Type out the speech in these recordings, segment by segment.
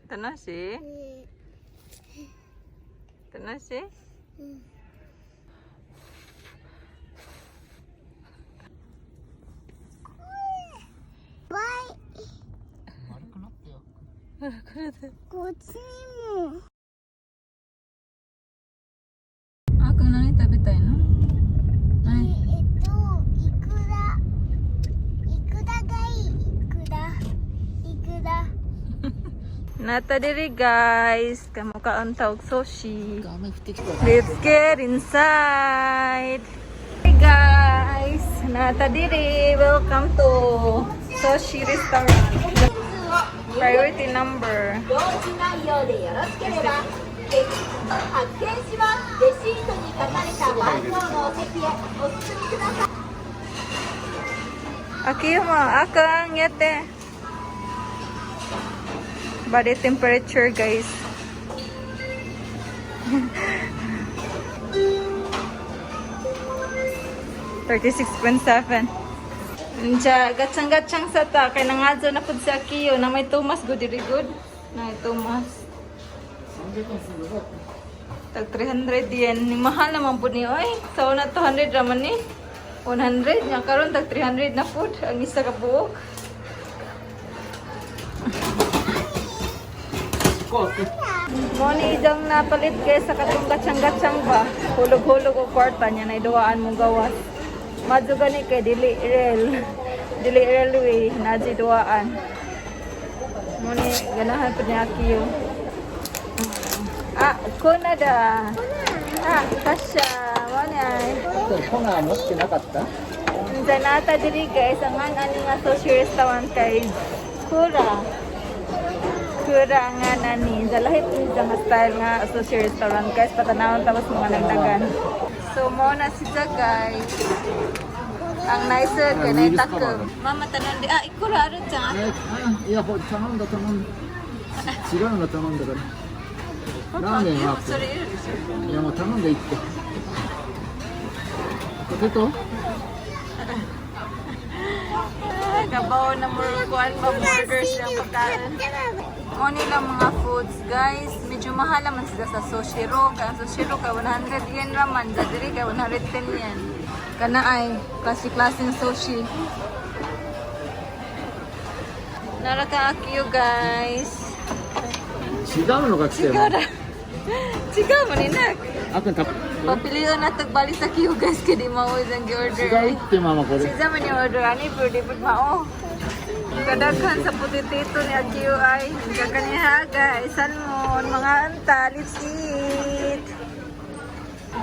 楽しい？楽しい？バイ。丸くなったよ。こっちにも。あくん、何食べたいの？何？いくら。いくらがいい。いくら。いくら。 Nata diri, guys. Kamukaan tawag sushi. 雨降ってきた。 Let's get inside. Hey guys, nata diri. Welcome to sushi restaurant. Priority number. 領事内容でよろしければ、ぜひ発見します。レシートに書かれた番号のお席へお進みください。 Aki mo, akang yate. Body temperature, guys. 36.7. Unja, gatsang-gatsang sa ta kay nangadto na pud sa Akiyo na may tumas good diri good. Na may tumas. Tag 300 yen. Ni mahal naman pud ni oy. Sa una 200 raman ni. 100 nya karon tag 300 na pud ang isa ka buok. Mo ni ijang napalit kay sa katong gatsang-gatsang ba. Hulog-hulog og kwarta niya na iduwaan mong gawas. Madyo gani kay dili rel. Dili railway na duwaan. Mo ni ganahan pud ni Akiyo. Ah, kuna da. Ah, kasya. Mo ni ay. コナー持ってなかった。 Unsa nata diri, guys, ang ani nga sushi restaurant kay Kura. Kura nga nani. Sa lahit ni siya nga style nga sushi restaurant, guys, patanawon tapos mga nagdagan. So mo na siya, guys. Ang nice kay na takom. Mama tanon di ah ikura aro siya. いや、ほ頼んだ頼んだ。違うの頼んだから。ラーメンは。それいるでしょ。いや、もう頼んでいって。ポテト。 Ah, gabaw na mo kuan ba order siya pagkain. Mo nila mga foods, guys. Medyo mahal naman sila sa Sushiro. Kaya ang Sushiro kay 100 yen raman. Sa diri kay 110 yen. Kana ay klase-klaseng sushi. Nara ka Akiyo, guys. 違うのが来たよ。 Siguro. Sigaw mo ni nak. あくんた。 Papilion na tagbalik sa Kiyo, guys, kay di mao ang 違 gi-order. うってママこれ。 Siya man yung order ani pero di pud mao. Kadaghan sa putitito ni Akiyo ay kakaniha, guys. Salmon, mga anta, let's eat.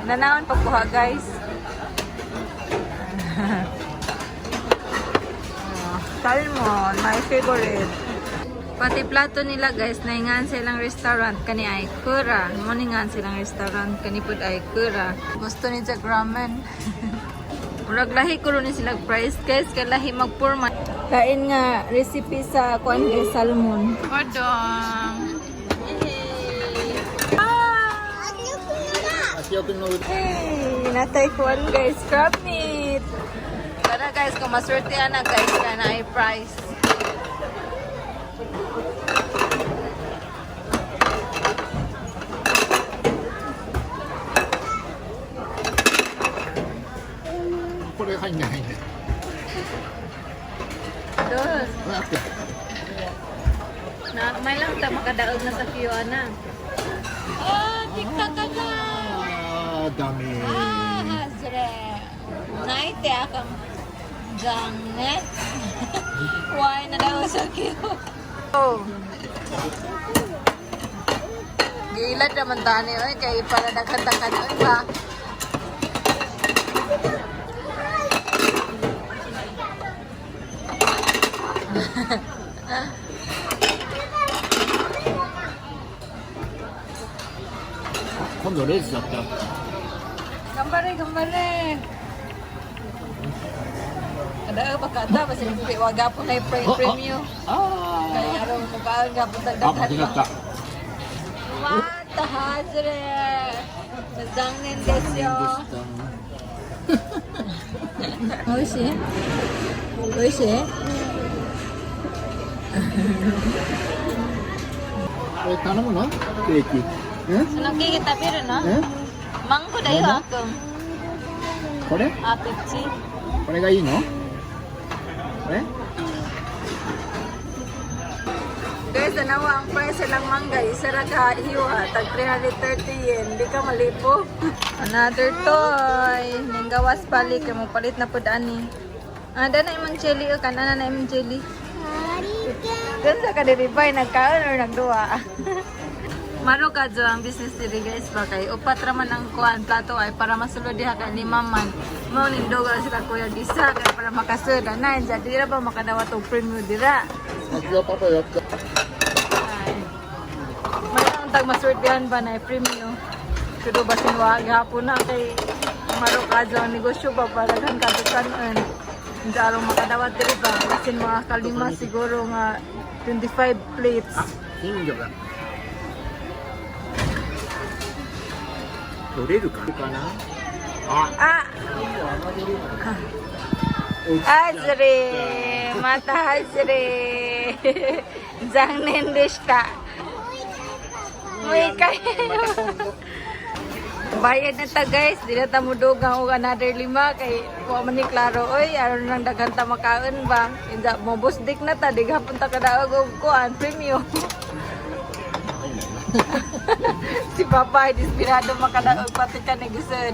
Nanaon pagkuha, guys. Ah, salmon, my favorite. Pati plato nila, guys, naingan silang restaurant kani ay Kura. Mo ni ngan silang restaurant kani pud ay Kura. Gusto ni Jack ramen. Murag lahi ko ni sila price, guys, kay lahi magpurma. Kain nga recipe sa kuan, guys, salmon. Odong. Ah! あきおくんの。 Hey, natay kuan, guys, crab meat. Tara guys, kung maswerte ana, guys, kana ay price. これ入んない入んない。 Dos. あくん。 Na may lang ta makadaog na sa kiyo ana. Ah, TikTok ka na. あーダメ。 Ah, hazre. Naite akang jang ne. Why na daw sa kiyo? Oh. Gilad naman tani oy kay para daghan-daghan oy ba. 今度レースだった。 Gambare, gambare. Kada ba kada ba sila waga po na premyo. あ Kay aron mo kaon gapon ーあ、間違った。 また外れ。残念ですよ。美味しい？美味しい？これ頼むのケーキ。え。そのケーキ食べるの？え。マンゴーだよ、あくん。これ。あ、こっち。これがいいの？これ。 Guys, tanawa ang price lang mangga. Isa ra ka hiwa. Tag 330 yen. Di ka malipo. Another toy. Ninggawas pali. Kay mo palit na pud ani. Ah, dana imong jelly o kanana na imong jelly. Gansa ka diri bay nagkaon or nagduwa. Maro ka jo ang business diri, guys, ba kay upat ra man ang kuan plato ay para masulod diha kay lima man. Mao ning duga sila kuya gisa kay para makasud ana jadi dira ba makadawat og premium dira. さすがパパやった。 Ay. May ang tag maswertihan ba na premium. Pero basin wa gihapon na kay maro ka jo ang negosyo ba para daghan ka kanon. Hindi aron makadawat diri ba basin mga kalima siguro nga 25 plates. 金魚が取れるかなあ。 Ah! Azri! Mata Azri! 残念でした。 Muy kay. Bayad na ta, guys, di na ta mudugang og another lima kay wa man ni klaro oy aron nang daghan ta makaon ba. Inda mo busdik na ta di gapon ta kadaog og kuan premium. Si Papa ay desperado makadaog pati ka ni gusod.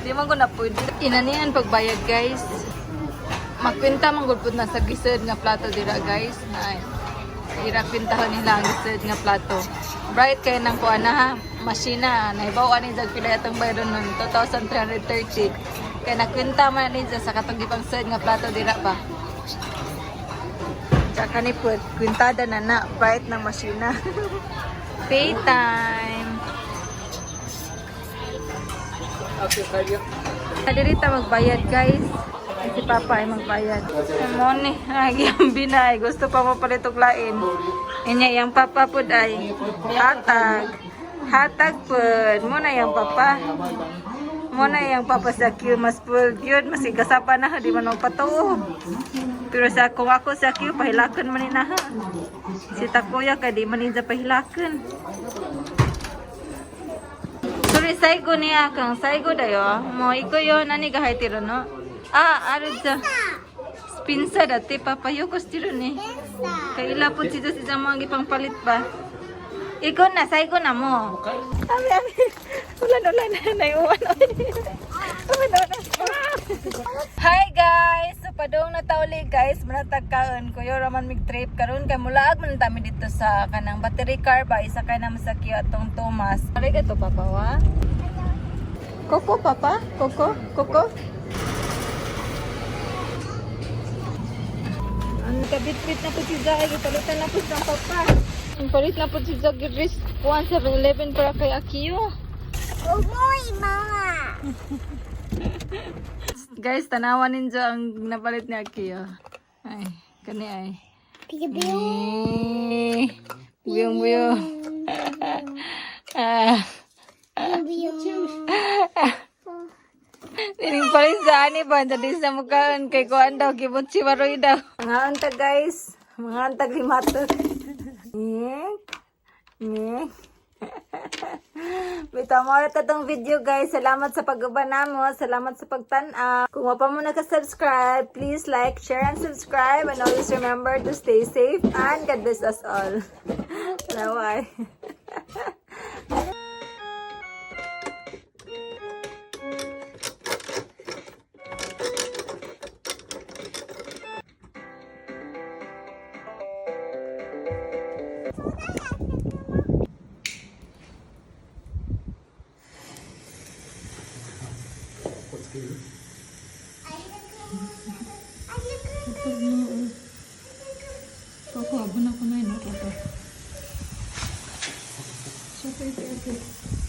Di man ko na pwede. Inanian pagbayad, guys. Magkwenta man gud pud na sa gisod nga plato dira, guys. Ay. Dira kwentahon nila ang gisod nga plato. Bright kay nang kuan na ha, masina. Nahibaw ani jag pila atong bayron nun 2330. Kay nakwenta man ni sa katong gipang sud nga plato dira ba. Tsaka ni pud kwintada na na bright ng masina. Pay time. Diri ta magbayad, guys. Si Papa ay magbayad. Mo ni agi ang binay gusto pa mo palit og lain. Inya yang papa pud ay hatag. Hatag pud mo na yang papa. Mo na yang papa sa Q mas pud yun mas kasapa na di man magpatuo. Pero sa kung ako sa Q pahilakon man ni na ha. Si Takuya kay di man ni sa pahilakon. それ最後にあかん最後だよもう行くよ何が入ってるのああるじゃんスピンサだってパパよく知ってるね Kay ila po si si mga gipang palit ba. Ikaw na, saygo na mo. Ami, ami. Ulan, ulan. Naiuwan. Ulan, ulan. Hi, guys! So padung na tauli, guys, manatag kaon kuyo raman mig trip karon kay mulaag man tami dito sa kanang battery car ba isa kay naman sa kiyo atong Thomas. Arigato, papa wa. Coco, papa? Coco? Coco? Ang kabit-bit na po si Zaki, gipalitan na po sa papa. Ang palit na po si Zaki Risk 1711 para kay Akiyo. 重いママ。 Guys, tanawan ninyo ang napalit ni Akiyo. Ay, kani ay. ピヨピヨ。 Eh, buyong buyong. Ah, ピヨピヨ。 Dining palit sa ani ba dali sa mukhaan kay kuan daw kibot si Maroy daw. Mga unta, guys, mga untag limatot. Eh? Eh? Bitaw mo na tong video, guys. Salamat sa pag-uban namo. Salamat sa pagtan-aw. Kung wa pa mo naka-subscribe, please like, share, and subscribe. And always remember to stay safe and God bless us all. Bye. Koko, abon ako na yun. Koko. Okay.